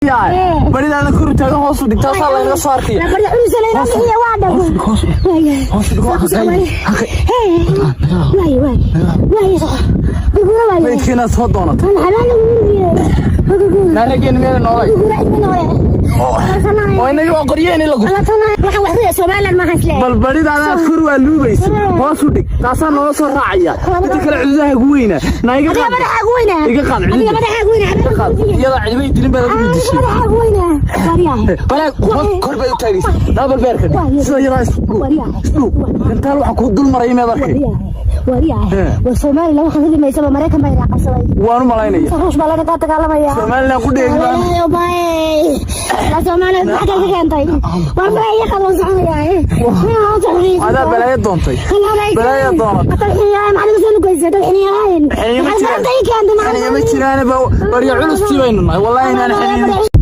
Baridaada kor taagan hoos u dhig, taasaa laynaga soo arkaya. Barida culus layna bixiya waa dhab. Hoos u dhig, hoos u dhig. Waay waay waay, gurgura waay. Maydkiinaad soo doonatay. Xabaal lagu gurgiyo. Naa raggeena meela noolay oo inaga waa qoryeeni la gurtay. Waxaan wax ku Somaliland maahan isleeyahay. Bal baridaadaad kor waa luubaysa, hoos u dhig, taasaa noola soo raacaya. Inta kale cududaha gu weynaa naa iga Adiga qaad. Madaxaagu weynaa. Iga qaad Adiga cududa. Madaxaagu weynaa. Iga qaad, iyadoo cidibay dilin baad adigu dishay. Madaxaagu weynaa, waryahay. Balaag hoos kor bay u taagaysa, daabal beerka dhig sida yadaa. Isdhuu, isdhuu, gantaal waxaan kuu dul maraya meed arkay. Waryahay, war Somaliland waxaan ridi maysaba, Maraykan baa ilaa qabsaday. Waan u malaynaya. Ruush baa lana dagaalamaya. Somaliland ku dheegi baan. Somaliland maxaa ka keentay? War ma iga qaban soconaya? Adaa balaayo doontay, balaayo doonatay. Xiniyo ma jiraan, xiniyo ma jiraan. Barya culustii baynu nahay, wallahi inaan xiniyo.